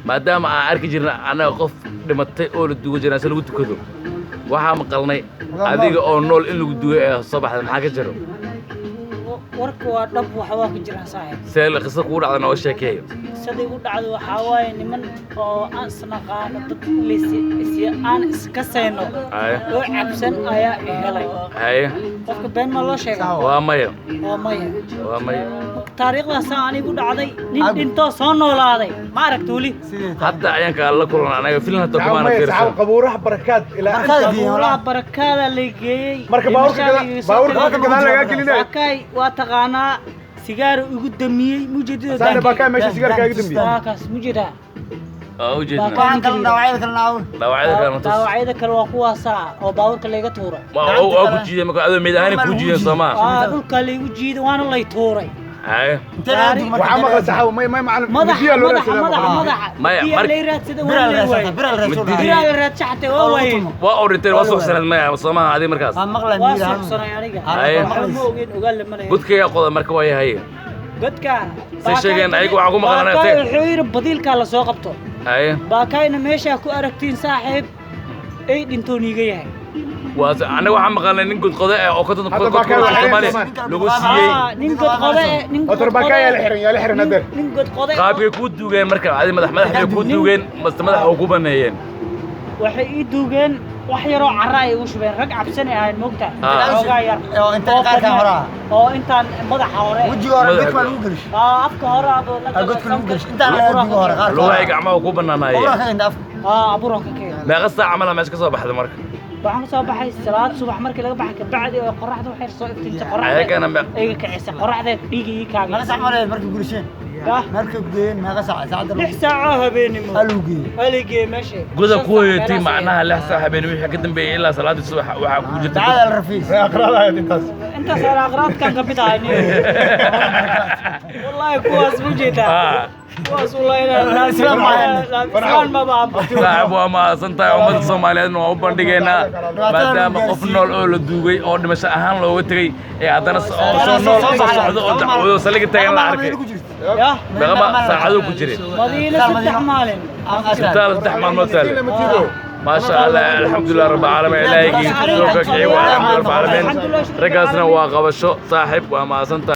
Maadaama aan arki jirna annaga qof dhimatay oo la duugo, janaase lagu tukado, waxaa maqalnay adiga oo nool in lagu duugay ee soo baxday. Maxaa ka jiro? Warka waa dhab, waxa waa ka jiraan, saaxiib. See qisa kugu dhacda nooga sheekeeyo. Qisadii u dhacdo waxaa waaye niman oo aan isnaqaano, dad is aan iska sayno oo cabsan ayaa i helay. Qofka been ma loo sheega? Waa maya. Waa maya. Waa maya. Marka taariikhdaasaa anigu dhacday, nin dhintoo soo noolaaday ma aragta weli. Hadda ayaan kaa la kulan anaga filin hadda kumaana saxaab fiirsan. Qabuuraha Barakaad ilaa Qabuuraha Barakaada lay geeyey. Marka baabuurka baabuurka marka gadaal lagaa gelinayo. Baakaay waa taqaanaa, sigaar igu damiyey mujeedada. Saane Baakaay meesha sigaarka kaaga damiyey. Waakaas mujeedaa. Waa ujeednaa. Baakaay. Dhaawacyada kalena aawo? Dhaawacyada kalena tus. Dhaawacyada kale waa kuwaasaa oo baabuurka layga tuuray. Waa ku jiiday marka adoo meyd ahaan kuu jiideen, soo maa? Waa dhulka laygu jiiday, waana lay tuuray. Waxaa maqla saxaab may macalin madaxa midiyaa loo madaxa raadsadaa madaxa maqla. Madaxa Maya, biyaa lay raadsaday, waa lay waayey. Biraa la raadsa xataa waa waayey. Waa orinteen, waa suxsaneed maya, soo maha adiga markaas? Waa maqlay. Waa suuxsanay aniga. Waxba ma ogeyn, ogaal lama lahayn. Godkayaa qoda marka waa yahay. Godka Say sheegeen, ayagu waxaan ku maqlanaa Baakaay wuxuu yidhi badiilkaa la soo qabto. Baakaayna meeshaa ku aragtiin, saaxiib, ay dhintoo niiga yahay. Waa annaga waxaan maqalnay nin godqode eh oo 50 Hadda Baakaay waa xiran Soomaaliya Soomaali. lagu siiyey. Aa, nin godqode eh, nin Otor Baakaay yaa la xiran, yaa la xiran hadeer. Nin godqode Qaabkay kuu duugeen marka adi madax madax bay kuu duugeen mase madaxa oo ku baneeyeen? Waxay ii duugeen wax yaroo carra ay igu shubeen. Rag cabsan ay ahayn, moogta, xoogaa yar. Oo intaan oo qaarkaan badnaa- hore ah. Oo intaan madaxa hore. Wejiga hore Madaxa godka waa lagu gelish. Aa, afka hore adoo la Ah, godka lagu gelish. Intaan laga duugo hore qaarka. Lugaha iyo gacmaha ku Buura banaanaayeen. ka inta afka. Aa, abuuran ka keenay. Meeqa saac camal aa meesha ka soo baxday marka? Waxaan ka soo baxay salaad subax markii laga baxay kabacdi oo qoraxda waxay soo iftiintay, qoraxda Ayagana iga kicisay, qoraxda dhiiga ii Meeqa kaagay. saac mareed markay gurisheen? Yah. Markay geeyeen meeqa saac saacadda? 6 saac oo habeenimo. Aa, lagu geeyey. Waa la geeyey meesha. Goda 5 ku saac hoyatay meelahaas. Macnaha 6 saac habeen wixii ka dambeeyey ilaa salaadii subax waxaa kugu jirta Dacada al rafiis. Way aqraad ahayd intaas. Intaas aan aqraadkan ka mid ahay niyo. Wallahi kuwaas ma jeedaa? Kuwaas wallahi Islaan ma ahayn. Islaan ma baa. Saaxib, waa mahadsan tahay. Ummadda Soomaaliyeedna waa u bandhigaynaa maadaama qof nool oo la duugay oo dhimasho ahaan looga tegey ee haddana oo soo nool soo socdo oo dacwado saliga tagan la arkay. Yah. Meeqa saacadoo ku jiray? Madiina 3 maalin. Isbitaal 3 maalmood taale. Lama tiido. Maasha Allah, alxamdulilah rabbil caalamiin, ilaahigii soo kakiciyey waa alxamdulilah rabbil caalamiin. Raggaasna waa qabasho. Saaxib, waa mahadsan tahay.